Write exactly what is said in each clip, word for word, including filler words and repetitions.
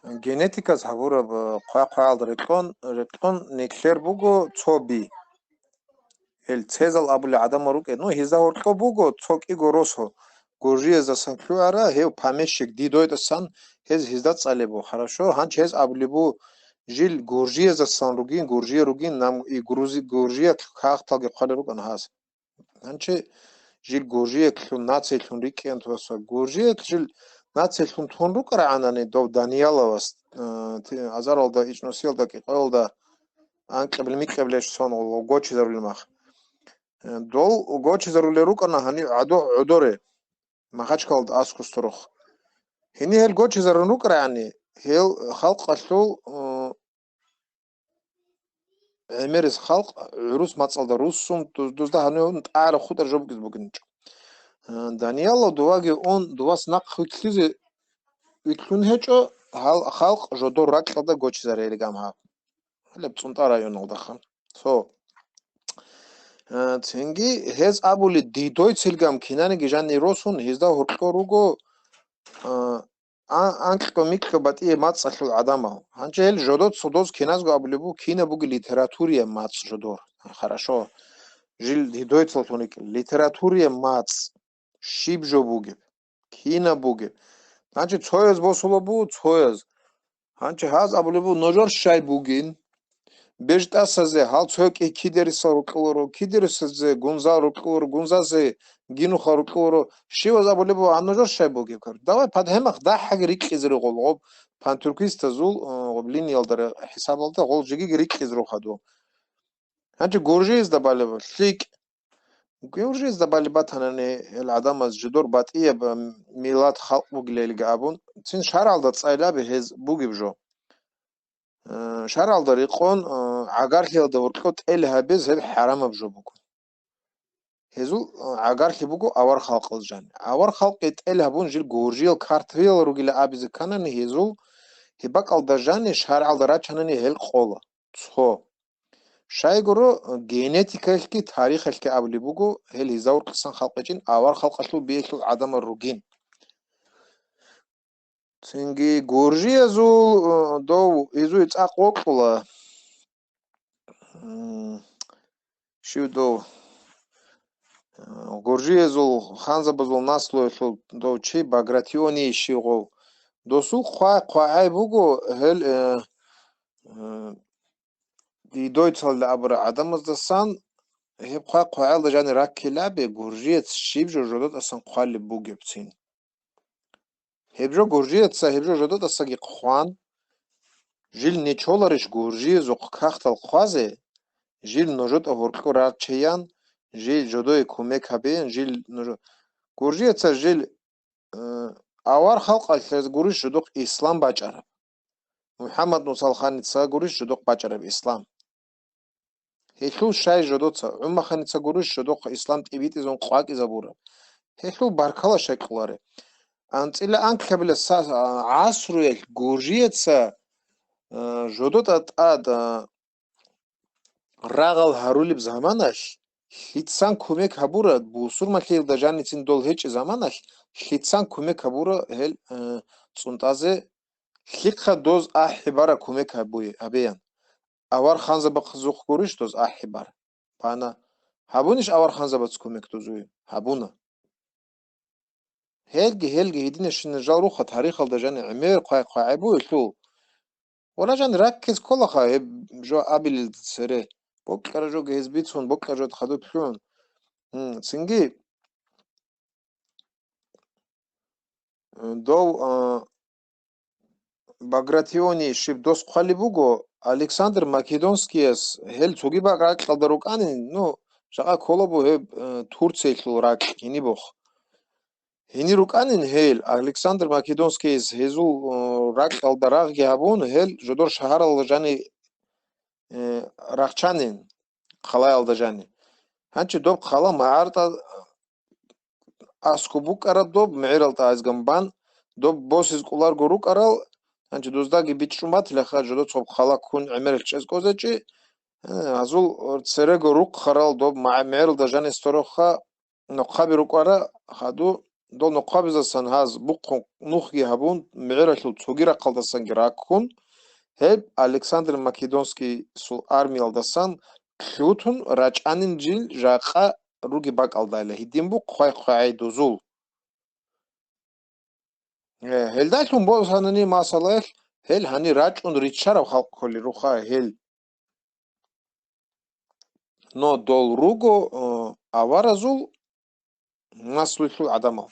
Генетиказ гьабураб, э, хъвай-хъваялда рекьон, рекьон нилъер буго цо би. Ил цезал абулел гӀадамал рукӀе. Ну, гьезда гьоркьоб буго цо кӀиго росо. Гуржиязасан лъугӀара, гьев помещик дидойдасан, гьез гьезда цӀалеб бу. Хорошо, гьанчи гьез абулеб бу, жил гуржиязасан ругин, гуржия ругин, нам и грузи-, гуржия кагъталги хъвалел рукӀана гьас. Гьанчи жил гуржиялъун, нациялъун рикӀкӀине тоса. Гуржиялъ жил нациялъун тун рукӀарагӀанани дов Данияловас, э, ти-, азаралда, ичӀнусиялда, кӀикъоялда анкьабил-микьабилеб сон гъо-, гъо-, гочизарулел мах. Э, дол гочизарулел рукӀана гьанив гӀодо-, гӀодоре, Махачкалалда аскӀов сорухъ. Гьенир гьел гочизарун рукӀарагӀани, гьел халкъалъул, э, гӀемерис халкъ гӀурус мацӀалда руссун, дуз-, дузда гьаниван тӀагӀараб хутӀараб жо букӀизе букӀинчӀо. Э, Даниялов дуваги ун, дувас нахъ вилълъизе вилълъун гьечӀо, гьал халкъ жодор ракьалда гочизарейилан гьаб. Гьалеб ЦӀунтӀа районалдаха. Цо. Э, цинги гьез абули, дидой цилгам кинаниги жанир росун, гьезда гьоркьор руго, э, а-, анкьго-микьго батӀияб мацӀалъул гӀадамал. Гьанже гьел жодоца доз киназго абулеб бу, кинаб бугеб литератураяб мацӀ жодор. Хорошо. Жил дидой цаллъун рикӀкӀ. Литератураяб мацӀ щиб жо бугеб? Кинаб бугеб? Значит, цояз босула бу, цояз. Гьанчи гьаз абулеб бу, нужер щай бугин? БежтӀасазе гьал цо кӀи-, кидерисал рукьуларо, кидерисазе гунзал рукьуларо, гунзазе гинухал рукьуларо. Щиваз абулеб бу, а нужер щай бугеб кар? Давай, подхӀемах дагьаги рикьизе руго гъоб пантюркистазул, э, гъоб линиялда ре-, хӀисабалда гъол жигиги рикьизе рухаду. Гьанчи гуржиязда балеб лъикӀ. Гуржиязда балеб батанани, гьел гӀадамаз жидор батӀияб, м, миллат халкъ бугилелги абун, цин шаргӀалда цӀайлаби гьез бугеб жо. Э, шаргӀалда рекъон, э, гӀагарлъиялда гьоркьо тӀел гьабиз гьеб хӀарамаб жо буго. Гьезул, э, гӀагарлъи буго авар халкъал жани. Авар халкъи тӀел гьабун жил гуржиял картвиял ругила абизе кканани гьезул, гьеб бакӀалда жани шаргӀалда рачанани гьел къола. Цо. Щайгуро, генетикалъги тарихалъги абулеб буго, гьел гьезда гьоркьисан халкъ гьечӀин, авар халкъалъул биялъул гӀадамал ругин. Цинги гуржиязул, э, дов изуе цӀакъ вокьула. М, щив дов, э, гуржиязул ханзабазул наслуялъул дов чи Багратиони щивгъов. Досул хъва-, хъвагӀай буго гьел, э, э, дидой цалда абураб гӀадамаздасан гьеб хъва-, хъвагӀалда жани раккилаби, гуржияц щиб жо жодатӀасан хъвалеб бугебцин. Гьеб жо гуржияца гьеб жо жодатӀасаги хъван, жил нечоларищ гуржиязухъ кагътал хъвазе, жил нужотӀа гьоркьор рачеян, жил жодое кумек гьабеян, жил нуж-, гуржияца жил, э, авар халкъалъе гурищ жодохъ ислам бачӀараб. МухӀаммад Мусалханица гурищ жодохъ бачӀараб ислам. Гьелъул щай жодоца, ГӀумаханица гурищ жодохъ ислам тӀибитӀизун къвакӀизабураб. Гьелъул баркала щай кьоларе. АнцӀила анкьабила са-, а, гӀасруялъ гуржияца, а, жодотӀа тӀад, а, рагъал гьарулеб заманалъ, лъицан кумек гьабураб, бусурманлъиялда жаницин дол гьечӀеб заманалъ, лъицан кумек гьабураб гьел, а, цӀунтӀазе, лъихъа доз ахӀи бара кумек гьабуе-, гьабеян. Авар ханзабахъ зухъ гурищ доз ахӀи бар? Бана. Гьабунищ авар ханзабац кумек дозуе? Гьабуна. Гьелги, гьелги гьединашин жал руха тарихалда жани гӀемер хъвай-хъвай бугелъул. Вала жан раккиз кколаха гьеб жо абилелда цере. Бокьара жо гьез бицун, бокьара жо хадуб лъугӀун. М, цинги, э, дов, а, Багратиони щиб дос хъвалеб буго, Александр Македонскияс гьел цоги бакӀ ракьалда рукӀанин, ну, жакъа кколабу гьеб, э, Турциялъул ракь гьенибухъ. Гьенир рукӀанин гьел, Александр Македонскияс гьезул, э, ракьалда рагъги гьабун, гьел жодор шагьаралда жани, э, рахчанин, халаялда жани. Гьанчи доб хала магӀарда аскӀоб букӀараб доб, мегӀерал тӀагӀазган бан, доб босиз кӀоларго рукӀарал, гьанчи дуздаги бичӀчӀун батилаха, жодоцоб хала ккун гӀемерал чӀез кӀозечӀи, э, гьазул церего рухъарал доб ма-, мегӀералда жанис сорохха нохъаби рукӀара хаду, дол нохъабиздасан гьаз бухъун нухги гьабун, мегӀералъул цоги рахъалдасанги раккун, гьеб Александр Македонскийсул армиялдасан лъутун рачӀанин жил жакъа руги бакӀалдайла гьедин бу хъвай-хъвагӀай дозул. Э, гьелдалъун босанани масалаялъ, гьел гьанир рачӀун риччараб халкъ кколел руха гьел. Но дол руго, э, аваразул наслуялъул гӀадамал.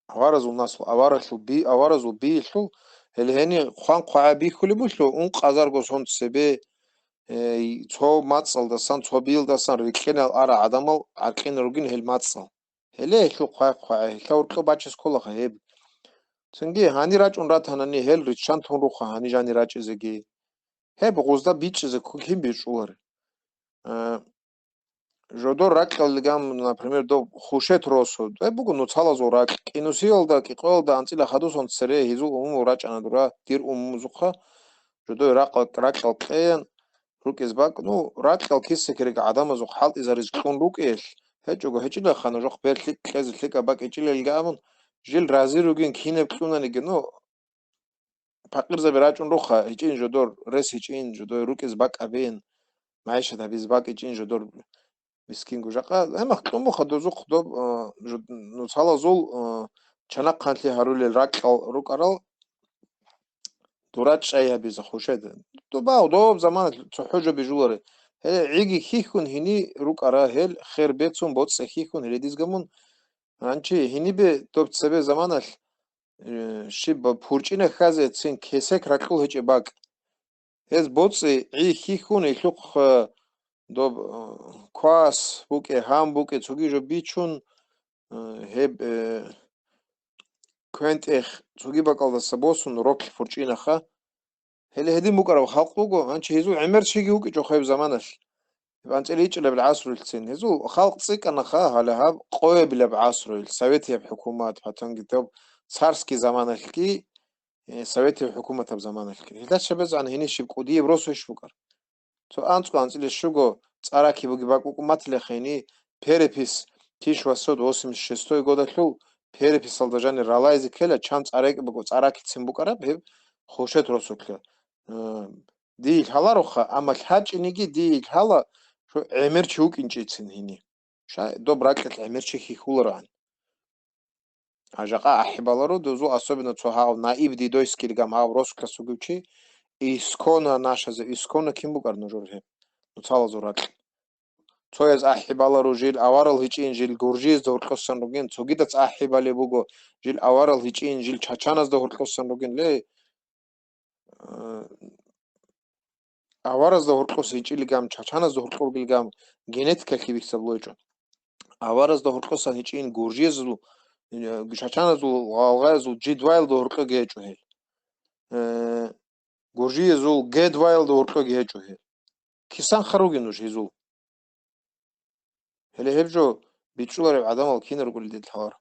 Аваразул наслу, аваралъул би-, аваразул биялъул, гьел гьени хъван-хъвагӀа бихьулеб буго, ункъазарго сон цебе, э, цо мацӀалдасан, цо биялдасан рикьинал ара гӀадамал гӀаркьина ругин гьел мацӀал. Гьеле гьелъул хъвай-хъвагӀа, гьелъа уркьо бачес кколаха гьеб. Цинги гьанир рачӀун ратанани, гьел риччан тун руха гьанир жанир рачӀизеги. Гьеб гъузда бичӀчӀизе кин бичӀчӀуларе? Э, жодор ракьалдиган, например, доб хушет росу, гьеб буго нуцалазул ракь, кӀинусиялда, кӀикъоялда анцӀила хадусон цере гьезул умумул рачӀана дура, дир умумузухъа, жодой ракьал-, ракьал кьеян, рукӀиз бакӀ, ну, ракьал киса-киреги гӀадамазухъ хӀалтӀизаризе кьун рукӀиялъ, гьечӀого гьечӀилаха нужухъ бер лъикӀ кьезе лъикӀаб бакӀ гьечӀилелгамун, жил рази ругин кинаб кьунаниги, ну, пакъирзаби рачӀун руха, гьечӀин жодор, рес гьечӀин жодой, рукӀиз бакӀ абин, магӀишат гьабиз бакӀ гьечӀин жодор мискинго жакъа. Гьамах кьумуха дозухъ доб, а, жо-, нуцалазул, а, чанахъанлъи гьарулел ракьал рукӀарал дура чӀай гьабизе хушеда. Дуба, доб замана цохӀо жо бижуларе. Гьеле гӀиги хьихьун гьини рукӀара, гьел хер бецун боцӀи хьихьун гьеледизгамун. Гьанчи гьинибе доб цебе заманалъ э, щиб пурчӀина хьазе цин кесек ракьул гьечӀеб бакӀ. Гьез боцӀи гӀи хьихьун, гьелъухъ, э, доб, э, квас букӀе, гьан букӀе, цоги жо бичун, э, гьеб, э, квен-тӀех цоги бакӀалдаса босун роклъ пурчӀинаха. Гьеле гьедин букӀараб халкъ буго, гьанчи гьезул гӀемер чиги вукӀичӀо гьеб заманалъ. Гьеб анцӀила ичӀилабил гӀасруялъцин. Гьезул халкъ цӀикӀкӀанаха гьале гьаб къоябилаб гӀасруялъ, советияб хӀукумат, гьатанги доб царский заманалъги, э, советияб хӀукуматаб заманалъги. Гьелда чебезегӀан гьениб щиб кӀудияб росу иш букӀар. Цо анцӀго анцӀила щуго цӀараки буги бакӀ букӀун батилаха гьениб перепись тысяча восемьсот восемьдесят шестой годалъул переписалда жанир ралайзе ккела, чан цӀаракӀи букӀу-, цӀаракицин букӀараб гьеб хушет росулъа. Э, дие лъалароха, амма лъачӀиниги дие лъала, жо гӀемер чи вукӀинчӀецин гьини. Ша-, доб ракьалъ гӀемер чи хьихьуларогӀан. А жакъа ахӀи баларо дозу, особенно цо гьав наиб дидой скилгам гьав росклас вугев чи, искона нашазе, искона кин букӀар нужер гьеб? Нуцалазул ракь. Цояз ахӀи баларо жил аварал гьечӀин, жил гуржиязда гьоркьосан ругин, цогидац ахӀи балеб буго, жил аварал гьечӀин, жил чачаназда гьоркьосан ругин. Ле, э, аваразда гьоркьоса гьечӀилигам, чачаназда гьоркьо ругилгам генетикалъе бихьизабулечӀо. Аваразда гьоркьосан гьечӀин гуржиязул, э, чачаназул, гъалгъаязул жидваялда гьоркьоги гьечӀо гьел. Э, гуржиязул гедваялда гьоркьоги гьечӀо гьел. Кисан харуги нуж гьезул? Гьеле гьеб жо бичӀчӀулареб гӀадамал кина рукӀулел дид лъаларо.